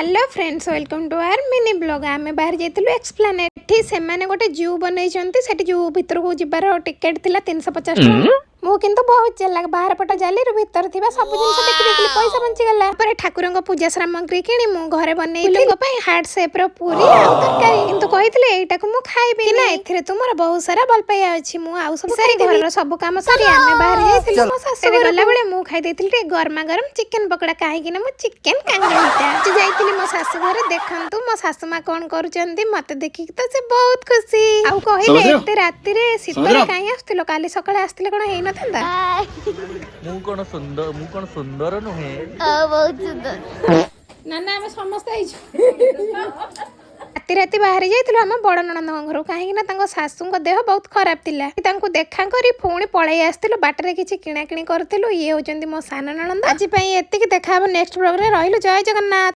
Hello friends, welcome to our mini vlog. ଆମେ ବାହାରି ଯାଇଥିଲୁ ଏକ୍ସପ୍ଲାନେଟ୍। ଏଠି ସେମାନେ ଗୋଟେ ଜୁ ବନେଇଛନ୍ତି। ସେଠି ଜୁ ଭିତରକୁ ଯିବାର ଟିକେଟ୍ ଥିଲା 350 ଟଙ୍କା। ମୁଁ କିନ୍ତୁ ବହୁତ ଚାଲାକ, ବାହାର ପଟ ଜାଲିରୁ ଭିତରେ ଥିବା ସବୁ ଜିନିଷ ଦେଖି ଦେଇଥିଲି, ପଇସା ବଞ୍ଚିଗଲା। ତାପରେ ଠାକୁରଙ୍କ ପୂଜା ସାମଗ୍ରୀ କିଣି ମୁଁ ଘରେ ବନେଇଥିଲି ପାଇଁ ହାର୍ଟ ସେପ୍ ର ପୁରୀ ଆଉ ତରକାରୀ। କିନ୍ତୁ କହିଥିଲେ, ଏଇଟାକୁ ମୁଁ ଖାଇବି ନା, ଏଥିରେ ତୁମର ବହୁତ ସାରା ଭଲ ପାଇବା ଅଛି, ମୁଁ ଆଉ ସବୁ ସାରି, ଘରର ସବୁ କାମ ସାରି ଆମେ ବାହାରି ଯାଇଥିଲୁ ମୋ ଶାଶୁ ଗଲାବେଳେ। ମୁଁ ଖାଇ ଦେଇଥିଲି ଟିକେ ଗରମା ଗରମ ଚିକେନ ପକୋଡା, କାହିଁକି ନା ମୁଁ ଚିକେନ କାଙ୍ଗାଳିଟା। ଯାଇଥିଲି ମୋ ଶାଶୁ ଘରେ। ଦେଖନ୍ତୁ ମୋ ଶାଶୁ ମା କଣ କରୁଛନ୍ତି। ମତେ ଦେଖିକି ତ ସେ ବହୁତ ଖୁସି ଆଉ କହିଲେ, ସମୁଦ୍ର? ଏତେ ରାତିରେ ଶୀତରେ ସମୁଦ୍ର? କାହିଁ ଆସୁଥିଲ? କାଲି ସକାଳେ ଆସିଥିଲେ କଣ ହେଇନଥାନ୍ତା? ମୁଁ କଣ ସୁନ୍ଦର? ମୁଁ କଣ ସୁନ୍ଦର ନୁହେଁ? ବହୁତ ସୁନ୍ଦର। ନା ନା, ଆମେ ସମସ୍ତେ ଆଇଛୁ। ରାତି ରାତି ବାହାରି ଯାଇଥିଲୁ ଆମ ବଡ଼ ନଣନ୍ଦଙ୍କ ଘରକୁ, କାହିଁକି ନା ତାଙ୍କ ଶାଶୁଙ୍କ ଦେହ ବହୁତ ଖରାପ ଥିଲା। ତାଙ୍କୁ ଦେଖା କରି ପୁଣି ପଳେଇ ଆସିଥିଲୁ। ବାଟରେ କିଛି କିଣାକିଣି କରିଥିଲୁ। ଇଏ ହେଉଛନ୍ତି ମୋ ସାନ ନଣନ୍ଦ। ଆଜି ପାଇଁ ଏତିକି, ଦେଖା ହବ ନେକ୍ସଟ ବ୍ଲଗରେ। ରହିଲୁ, ଜୟ ଜଗନ୍ନାଥ।